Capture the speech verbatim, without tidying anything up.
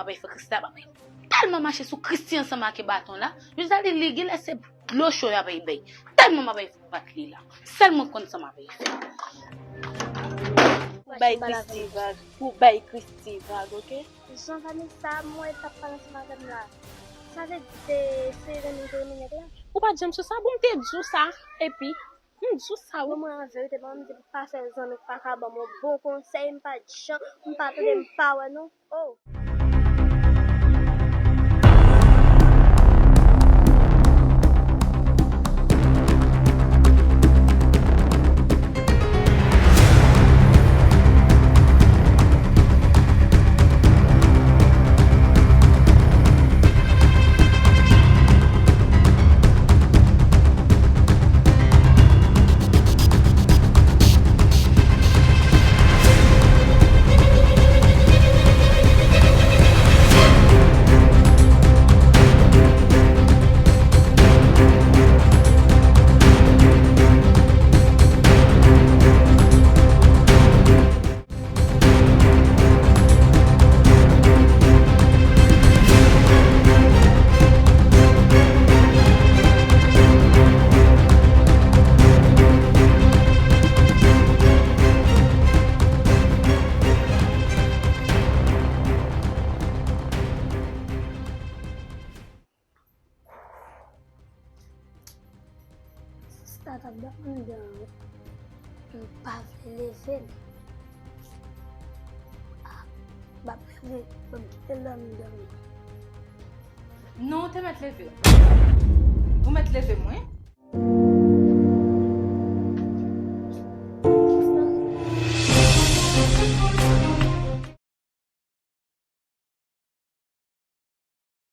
bay fè Christie la, bay tèlman mache sou Christie ansanm ak baton la, Jozali li genlè se dlo cho y ap bay bay. Tèlman m ap bay fè bat li la. Sèl mwen konn sa m ap bay fè. Pou bay Christie vag, pou bay Christie vag, oke? Jan Vanessa, mwen t ap pale ansanm avè m la. Sa vle di se, se Remy te renmen nèg la? Ou pa t janm sou sa, bon, m te di w sa, epi, m di w sa, wi. Mwen, an verite, mwen, m di, pa fè zanmi k pa ka ban m yon bon konsèy, m pa t janm, m pa tande, m pa wè, non. Oh. Sista t ap bat m anndan an, m pa vle leve m. Ah, m ap leve, ban m kite l anndan. Non, ou te mèt leve. Ou mèt leve m, wi.